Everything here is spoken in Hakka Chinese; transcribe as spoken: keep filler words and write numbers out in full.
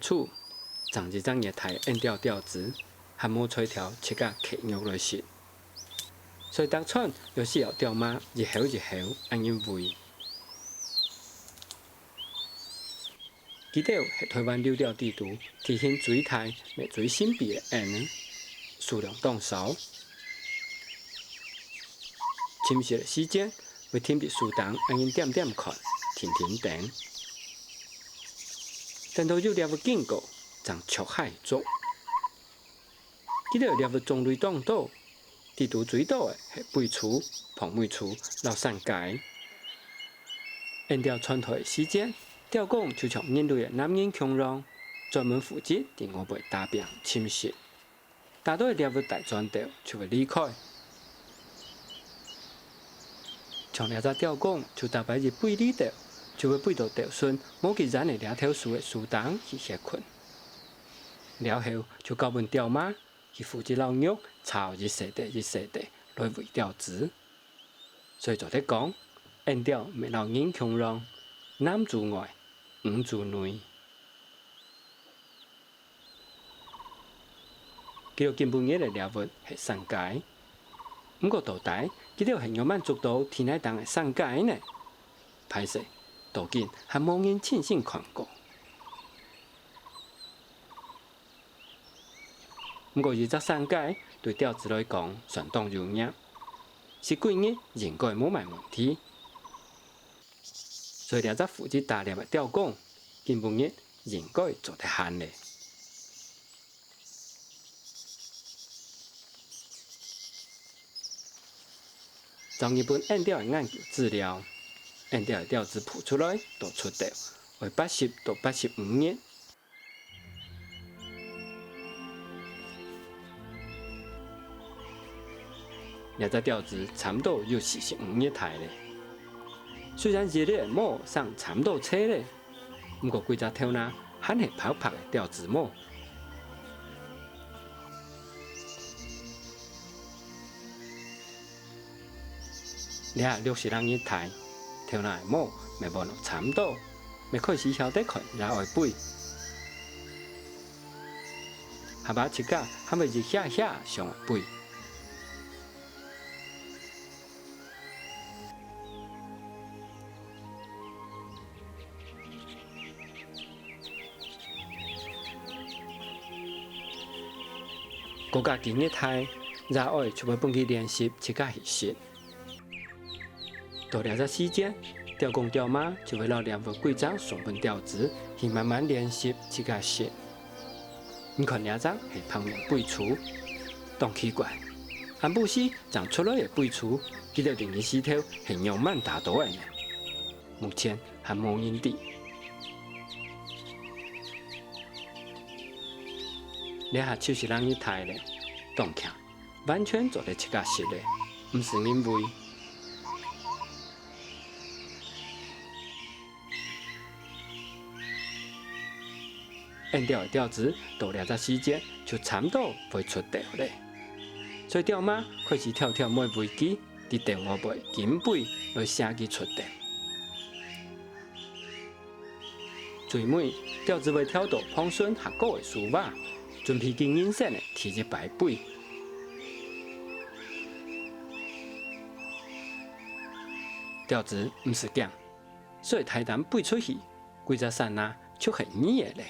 處，正一隻月大个燕鳥鳥子，還無才調自家徛肉來食。所以逐餐愛需要鳥媽一口一口恁樣餵。佢兜係臺灣留鳥裡肚體型最大、乜最神祕个燕仔，數量當少。 尋食个時節，會停佇樹頂恁樣恬恬看，定定等。等到有獵物經過，正著鞋捉。佢兜个獵物種類當多，裡肚最多个係飛鼠、膨尾鼠摎山雞。燕鳥傳代个時節，鳥公就像人類个男人共樣，專門負責佇外背打拚尋食。 打到个獵物帶轉兜就會離開。像這隻鳥公就逐擺一飛離兜，就會飛到兜脣無幾遠个這頭樹个樹頂去歇睏。了後就交分鳥媽去負責摎肉摷一細垤一細垤來餵鳥子。所以做得講，燕鳥乜摎人共樣，男主外，女主內。 佢兜今晡日个獵物係山雞。毋過到底，佢兜係仰般捉到地泥頂个山雞呢？歹勢，到今還無人親身看過。毋過一隻山雞對鳥子來講算當有營，食幾日應該無麼問題。所以這隻負責打獵个鳥公，今晡日 應該做得閒咧。照日本燕鳥个研究資料，燕鳥个鳥子孵出來到出竇，愛八十到八十五日。這隻鳥子差毋多有四十五日大咧。雖然一粒个毛生差毋多齊咧， 毋過歸隻頭那還係白白个鳥子毛。這六十零日大，頭那个毛乜換到差毋多，乜開始曉得看也愛飛。下把自家還會一下下想愛飛。 國家今日大，爺哀就會分佢練習自家去食。到這隻時節，鳥公鳥媽就會摎獵物歸隻送分鳥子，去慢慢練習自家食。你看這隻係白面飛鼠，當奇怪，暗晡時 正出來个飛鼠，佢兜另一時頭係仰般打到个呢？目前還無人知。這下就係人一代咧，當強，完全做得自家食咧，毋使人餵。 燕鳥个鳥子到這隻時節就差毋多會出竇咧，所以鳥媽開始挑挑愛餵佢，佇竇外背緊飛來嚇佢出竇。最尾，鳥子會跳到旁脣較高个樹椏，準備佢人生个第一擺飛。鳥子毋使驚， 所以大膽飛出去，歸隻山那就係你个咧。